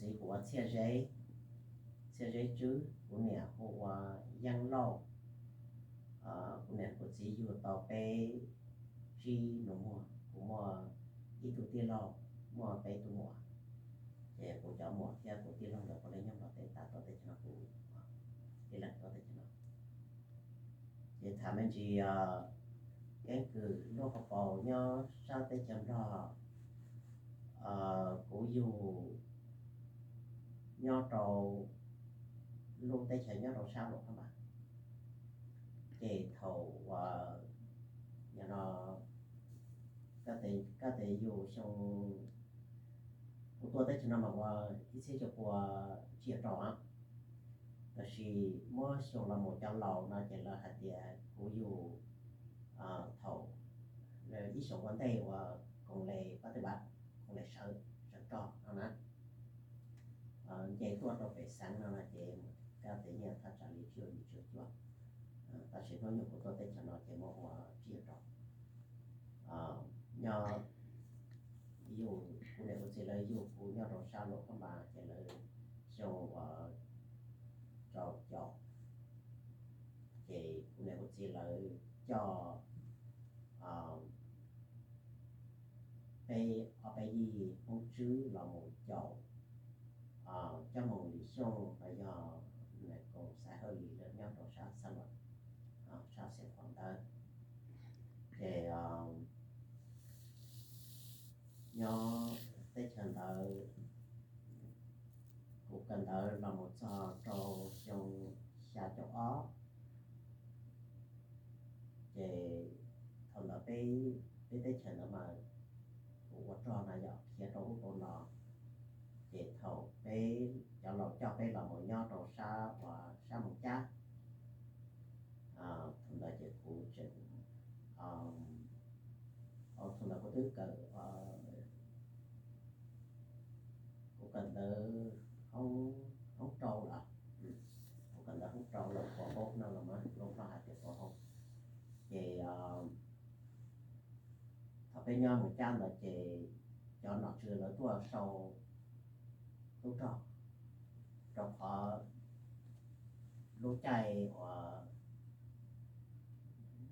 txiv kuv ua Txhiaj Zeb, Txhiaj Zeb Tswb, kuv niam hu ua Yeej Lauj. Kuv niam kuv txiv yug tau peb tsib nus muag, kuv muaj ib tug tij laug, muaj peb tug muam. Ces kuv cov muam thiab kuv tij laug nkawd puav leej nyob Nplog teb tas tuaj teb chaws no, kuv tib leeg tuaj teb chaws no. Ces tham me ntsis keeb kwm lub hauv paus nyob sab teb chaws Nplog. Kuv yug nyob rau lub teb chaws nyob rau sab Luam Phab Npas. Ces thaum uas, no, koj tes yug xyoo, kuv tuaj teb chaws no mas ua ib txhiab cuaj pua tsib caug rau, tab sis muab xyoo los mus cov laus no ces lawv hais tias kuv yug thaum ib xyoos ua ntej uas koom le pab teb, koom le sawv, sawv rog no na. Nce tuaj rau pem xeev no no ces koj tes nyiaj thaj tsam li tsib caug yim, tsib caug cuaj. Tab sis hnub nyoog kuv tuaj teb chaws no ces muab ua tsib caug rau. Nyob, yug, kuv niam kuv txiv lawv yug kuv nyob rau sab Luam Phab Npas ces lawv xyoo uas rau caum, ces kuv niam kuv txiv lawv coj peb ob peb yig Hmoob Tswb los mus caum Coj Moos Lis Xyooj los yog Koom Xaiv Hawj Lis lawv nyob rau sab Xab Luam, sab Xeev Khuam ntawd. Ces nyob teb chaws ntawd, kuv kawm ntawv los mus txog rau xyoo xya caum ob. Ces thaum ntawd peb, peb teb chaws ntawd mas kuv ua rog na yom, khiav rau ub rau no. Ces thaum peb, cov laus coj peb los mus nyob rau sab uas sab Moos Cab, thaum ntawd ces kuv tseem, thaum ntawd kuv twb kawm, kuv kawm ntawv hoob rau lawm, kuv kawm ntawv hoob rau lawm pov hoob no los mas lub Nplog hais tias pov hoob. Ces thaum peb nyob Moos Cab ntawd ces cov nom tswv lawv tuaj sau tub rog, rau qhov lub caij uas,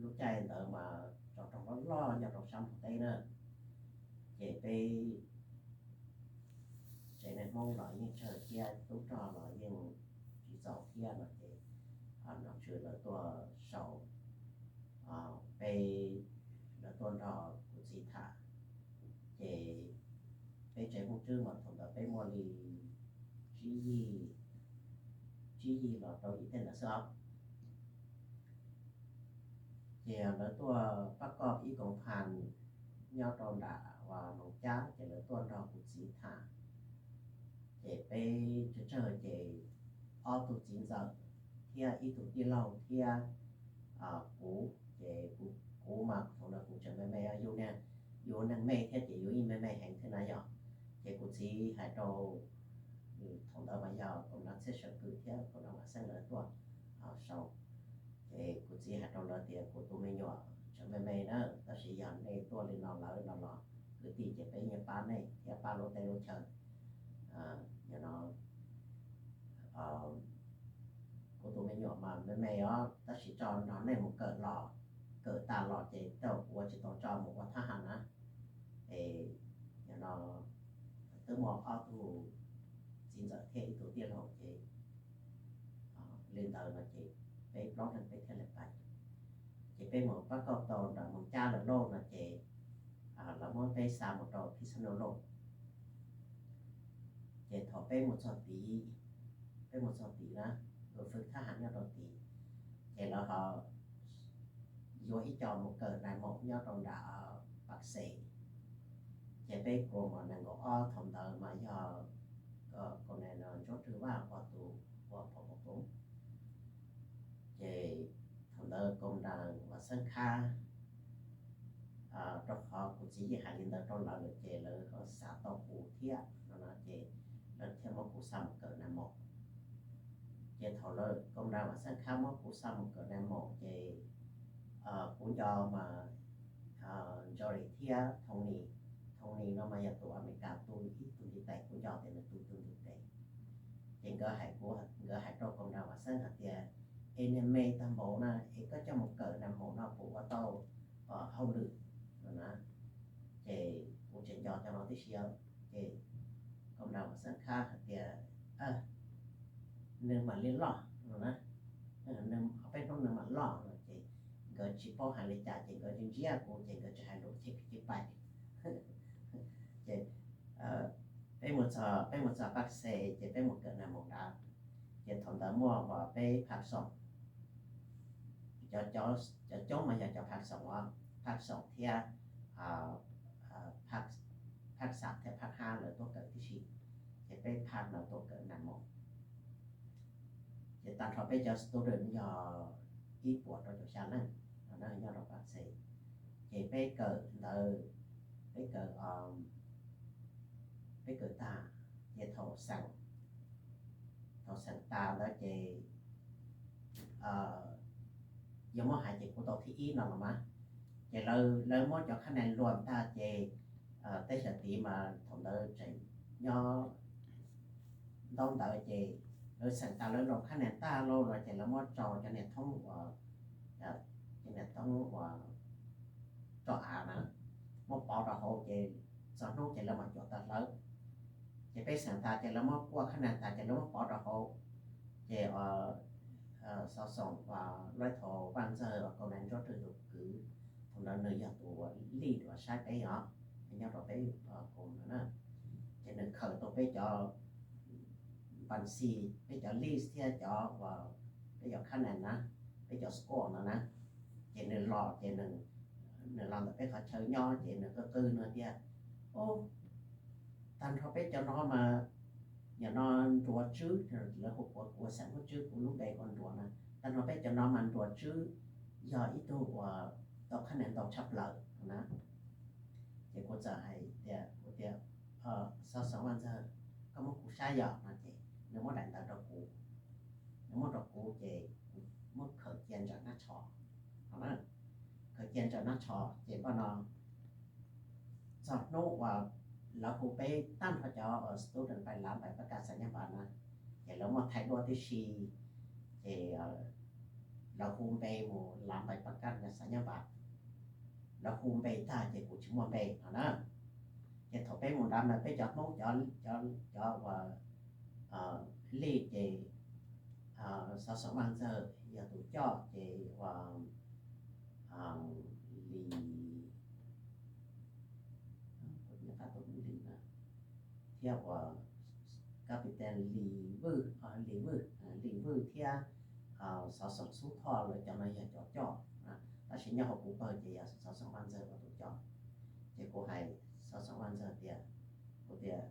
lub caij ntawd mas tsov rog loj loj nyob rau sab Nplog teb na. Ces peb tsev neeg Hmoob los yeej tsawg thiab tub rog los yeej tsis txaus thiab no ces nom tswv lawv tuaj sau, peb, lawv tuaj nrog kuv txiv tham. Ces peb tsev Hmoob Tswb mas thaum ntawd peb muaj li tsib yig, tsib yig los rau yim tej ntawd xwb os. Ces lawv tuaj pab koj ib koom phas nyob rau nram uas Moos Cab ces lawv tuaj nrog kuv txiv tham. Ces peb tsawg tsawg ces ob tug txiv ntxawm thiab ib tug tij laug thiab kuv, ces kuv mas thaum ntawd kuv tseem me me, yus, yus neeg me thiab ces yus yeej me me heev thiab na yom. Ces kuv txiv hais rau, thaum ntawd mas yog koom nam Txhiaj Sawm Kwm thiab koom nam Vam Xeeb lawv tuaj sau. Ces kuv txiv hais rau lawv tias kuv tus me nyuam tseem me me na, tab sis yog nej tuaj li no lawm no los kwv tij ces peb yeej pab nej thiab pab lub teb lub chaw. Yog no kuv tus me nyuam mas me me os, tab sis tso nrog nej mus kawm los, kawm tas los ces tej zaum kuv ua tsis tau tso mus ua thab ham na. Es yog no twb muaj ob tug txiv ntxawm thiab ib tug tij laug ces li ntawd no ces peb plaub leeg peb thiaj li pais. Ces peb mus pab kauj tau nram Moos Cab lawm lauj no ces lawv muab peb xa mus rau Phij Xab Nuj Lauj. Ces thaum peb mus txog tid, peb mus txog tid na, lawv fwj thab ham nyob rau tid, ces lawv ho yuav ib co mus kawm nais maum nyob rau nram Pam Xes. Ces peb kuv mam nees nkaum ob thaum ntawd mas yog koom nam Ntsuab Rwg Vaj ua tus ua phó cục trưởng. Ces thaum ntawd koom nam Vam Xeeb Khab, rau qhov kuv txiv yeej hais li ntawd rau lawv lawm ces lawv ho xav tau kuv thiab no ces lawv thiaj muab kuv xa mus kawm nais maum. Ces thaum lawv koom nam Vam Xeeb Khab muab kuv xa mus kawm nais maum ces kuv nco mas Ntsau Lis thiab Thoo Nis, Thoo Nis no mas yog tus Amelikas tu ib tug ntiv tes, kuv nco tias nws tu ib tug ntiv tes. Ces nkawd hais kuv, nkawd hais rau koom nram Vam Xeeb hais tias, es niag me tag npaum na es koj coj mus kawm nram mus no puas ua tau hauj lwm no na? Ces kuv tseem nco cov no tib si, ces koom nram Vam Xeeb khab hais tias, nws mam li loj no na, peb hnub nws mam loj no ces nkawd tsis paub hais li cas ces nkawd ntsia kuv ces nkawd tsis hais lus ces kuv cia pais. Ces peb mus txog, peb mus txog Paj Xes ces peb mus kawm nram mus nrad. Ces thaum ntawd muaj uas peb Phaj Xoom, cov coob mas yog cov Phaj Xoom, Phaj Xoom thiab Phaj Xam thiab Phaj Hab lawv tuaj kawm tib si, ces peb Phaj no tuaj kawm nram mus. Ces tag nrho peb cov student yog ib puas rau caum xya leej nyob rau Paj Xes. Ces peb kawm ntawd, peb kawm, peb kawm tag, ces thaum xeem, thaum xeem tas ntawd ces yog muab hais ces kuv tau thib ib no los mas, ces lawv muab cov khab nees luas tag ces tej xyom tid mas thaum ntawd tseem nyob ntaub ntawv ces lawv xeem tas lawv luas khab nees tag lauj no ces lawv muab tso cov niag thoob uas, cov niag thoob uas roj av na, muab pov rau hauv ces txog hnub ces lawv mam cuam tawm hlawv. Ces peb xeem tas ces lawv muab kuaj khab nees tas ces lawv muab pov rau hauv. Ces Xov Xoom Vaj Ntxawg, Kaus Nais Ntsuab Rwg tus kwv, thaum ntawd nws yog tus uas lead uas saib peb os, nyob rau peb koom ntawd na. Ces nws khaws tau peb cov npas xis, peb cov list thiab cov uas peb cov khab nees na, peb cov score no na. Ces nws los ces nws los ntawm peb qhov chaw nyob ces nws qw qw nws tias, o, tag nrho peb cov no mas, yog no Nruas Tswb, lawv hu kuv, kuv xeem Nruas Tswb, kuv lub npe hu Nruas na, tag nrho peb cov no mas Nruas Tswb yog ib tug uas tau khab nees ntau tshaj plaws na. Ces kuv txawm hais tias, kuv tias, Xov Xoom Vaj Ntxawg, koj muab kuv saib yom no ces nws muab daim ntawv rau kuv. Nws muab rau kuv ces kuv muab khaws cia ntawm hnab tsho no na. Khaws cia ntawm hnab tsho ces paj no txog hnub uas lawv hu peb tag nrho cov student pais lav npaim pab kaj xav nyab npas na, ces lawv muaj thaij duab tib si, ces lawv hu npe mus lav npaim pab kaj xav nyab npas. Lawv hu npe tag ces kuv tsis muaj npe no na. Ces thaum peb mus nrad mas peb cov Hmoob cov, cov uas lij ces Xov Xoom Vaj Ntxawg yog tus coj ces uas Lis, tus Lis na, thiab uas Captain Lis Vwj, Lis Vwj, Lis Vwj thiab Xov Xoom Xub Thoj lawv cov no yog cov coj, tab sis nyob hauv kuv pawg ces yog Xov Xoom Vaj Ntxawg ua tus coj. Ces kuv hais Xov Xoom Vaj Ntxawg tias, kuv tias,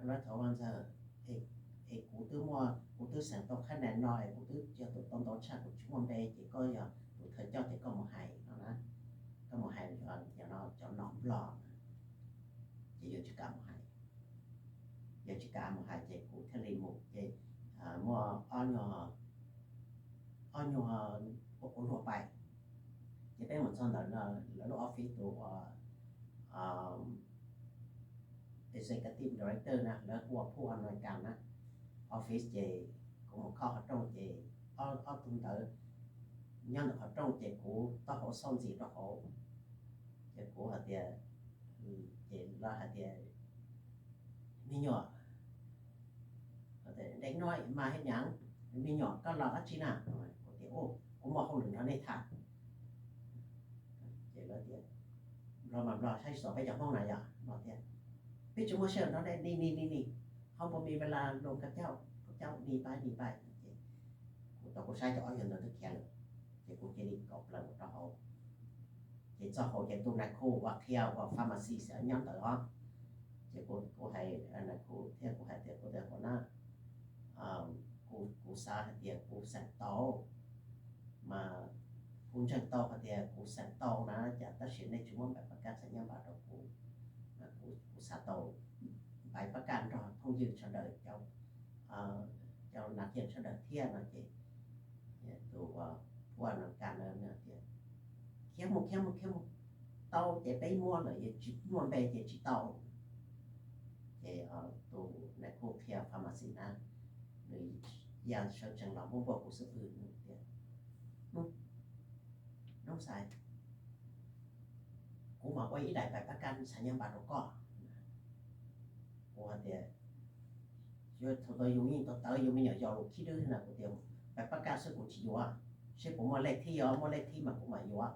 Vaj Ntxawg, es kuv twb muaj, kuv twb xeem tau khab nees no es kuv twb yog tus tau ntau tshaj, kuv tsis muaj npe ces koj yog tus thawj coj ces koj mus hais no na, koj mus hais cov nom nplog na. Ces yawg tsis kam mus hais, yawg tsis kam mus hais ces kuv thiaj li mus ces muaj ob nyuag, ob nyuag ua kuv luag pais. Ces peb mus txog ntawm no, lawv lub office tus uas executive director na, lawv hu ua Phu Amelikas na, office ces kuv mus khob qhov rooj ces ob tug ntawd nyob ntawm qhov rooj ces kuv taub hau xauj ntxiv rau hauv. Ces kuv hais tias, ces lawv hais tias, me nyuam, dej no mas hais nyab, me nyuam koj los dab tsi na? Kuv tias, kuv muaj hauj lwm nrog nej tham. Ces lawv tias, nplog mas nplog, saib tsis tau peb cov Hmoob na yom no tias, peb tsis muaj sij hawm nrog nej, ni ni ni ni, không cóมีเวลา luôn các cháu, các cháu đi bay, đi bay. Ces kuv tau kuv saib cov ob yawg ntawd twb khiav lawm, ces kuv cia li kaum plaws mus rau hauv. Ces txog hauv ces tus nais khu uas qhia uas pharmacy nyob ntawd os. Ces kuv hais nais khu thiab kuv hais tias, kuv tias, hauv na, kuv xav hais tias kuv xeem tau, mas kuv ntseeg tau hais tias kuv xeem tau na, cas tab sis nej tsis muab npaim pab kab xav nyab npas rau kuv, kuv xav tau npaim pab kab nrog phooj ywg sawv daws, cov nas hias sawv daws thiab no ces tus Phu Amelikas na tias, khiav mus, khiav mus, khiav mus, tau ces peb muab lawm, tsis muaj npe ces tsis tau. Ces tus nais khu qhia pharmacy xim na, nws ya sawv tsees los muab npuaj kuv xub pwg, nws tias, Noob Xais, kuv mam ua ib daim npaim pab kaj ntxhais nyob npab rau koj. Kuv hais tias, Thaum ntawd yus yeej tawv tawv, yus me nyuam yaus lus khib dwb na, kuv tias, Npaim pab kaj xwb kuv tsis yuav, seb puas muaj lej thib, yog muaj lej thib mas kuv mam yuav.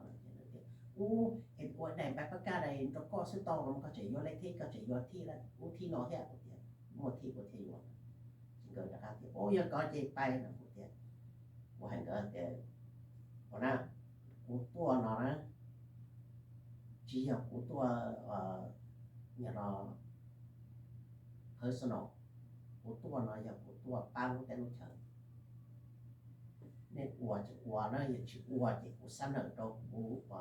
Ub, es ua daim npaim pab kaj rau koj xwb tau los koj tseem yuav lej thib, koj tseem yuav thib, ub, thib no thiab? Kuv tias, Muaj thib kuv thiaj yuav. Ces nkawd rov qab tias, Ub, yog koj ces pais no. Kuv tias, kuv hais nkawd tias, Ua na, kuv tuaj no na, tsis yog kuv tuaj, yog no personal, kuv tuaj no yog kuv tuaj pab lub teb lub chaw. Nej ua ces ua na, yog tsis ua ces kuv xab nawm rau kuv,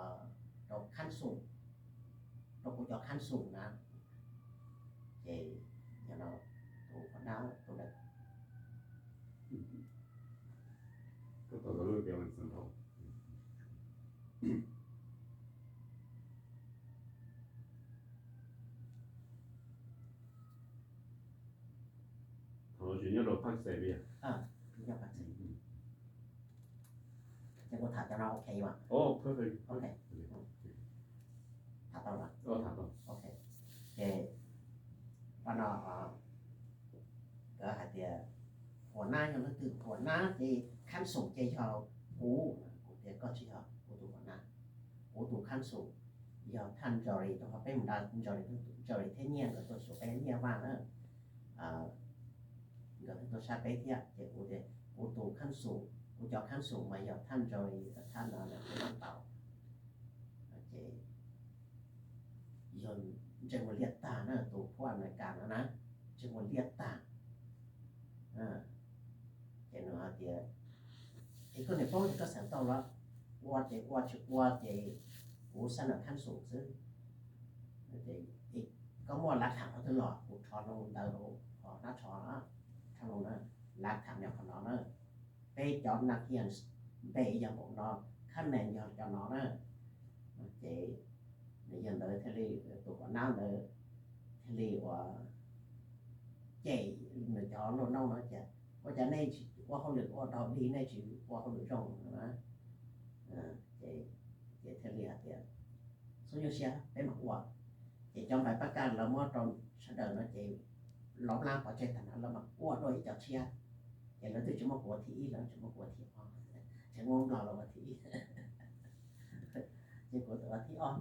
rau council, rau kuv cov council na. Ces yog no, tus qhov nab tus ntawd Thaum no tseem nyob rau Phaj Xes li. Nyob Phaj Xes. Ces kuv tham cov no ok mas. Ok. Tham tau lawm. Ok. Ces qhov no nkawd hais tias, Huam nab yog leej twg? Huam nab ces council ces yog kuv. Kuv tias, Koj tsis yog kuv tus huam nab. Kuv tus council yog thaj Ntsawli, rau qhov peb mus nrad Ntsawli, Ntsawli thiab Nyiaj nkawd tuaj xyuas peb, Nyiaj Vaj na, nkawd tuaj saib peb thiab. Ces kuv tias, Kuv tus council, kuv cov council mas yog thaj Ntsawli, thaj no na, kuv mam tau. Ces yog ntsej muag liaj tag na, tus phub Amelikas no na, ntsej muag liaj tag. Ces nws hais tias, Es koj niam paub ces koj xav tau los? Ua ces ua, tsis ua ces kuv xab nawm council xwb. Koj muaj lav tham qhov twg los? Kuv rho loo ntawd rau hauv hnab tsho, rho loo na, lav tham nyob qhov no na, peb cov Nakians npe yog npaum no, khab nees yog cov no na. Ces nws yog ntawd thiaj li, tus huam nab ntawd thiaj li ua, cem nws cov luag noob no tias, Ua cas nej tsis ua hauj lwm ua dog dig, nej tsis ua hauj lwm zoo no na? Ces thiaj li hais tias, Txhob nyuaj siab, peb mam ua. Ces cov npaim pab kaj lawv muab rau sawv daws no ces lov lab pov tseg tag no lawv mam ua dua ib co tshiab. Ces lawv twb tsis muab kuv ua thib ib, lawv tsis muab kuv ua thib ob, tseem muab Nplog los ua thib ib. Ces kuv tau ua thib ob.